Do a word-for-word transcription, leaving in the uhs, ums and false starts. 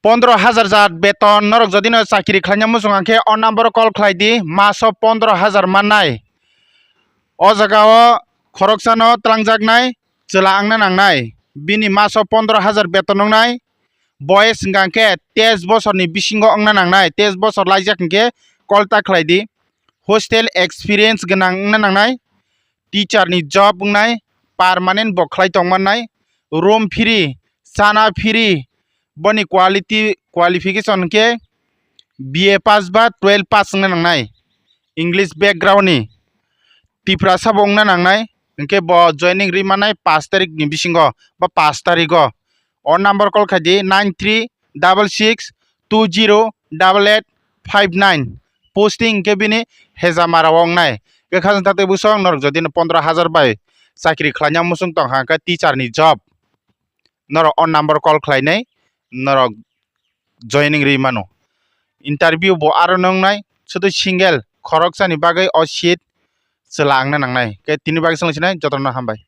Pondro hajar jat beton norok jodi no chakiri khlaina muchung hwnkhe o number o call khlai di, maso pondro hajar mannai. O jaga o khoroksano twlangjaknai chwla wngna nangnai, bini maso pondro hajar beton wngnai. Boyes hwnkha hwnkhe teis bosorni bisingo wngna nangnai, teis bosor laijak hwnkhe call ta khlai di. Hostel experience gwnang wngna nangnai, teacher ni job wngnai, permanent bo khlai tongmannai, room free, chana free, boni quality, qualification hwnkhe B A pass ba twelve pass wngna nangnai, English background ni, Tiprasa bo wngna nangnai, hwnkhe bo joining ri mannai pash tarik ni bisingo ba pash tarik o. O number call khai di, nine three double six two zero double eight five nine. Posting hwnkhe bini Hejamara o wngnai. Hwnkhe khajang taktwi bwswk norok jodi no pondro hajar bai chakri khlaina muchung tong kha hwnkhe teacher ni job, norok o number call khlainai, norok joining ri mano. Interview bo aro no wngnai, sudu single khoroksani bagwi o seat chwla wngna nangnai. Hwnkhe tini bagwi swng sinai, jotono hambai.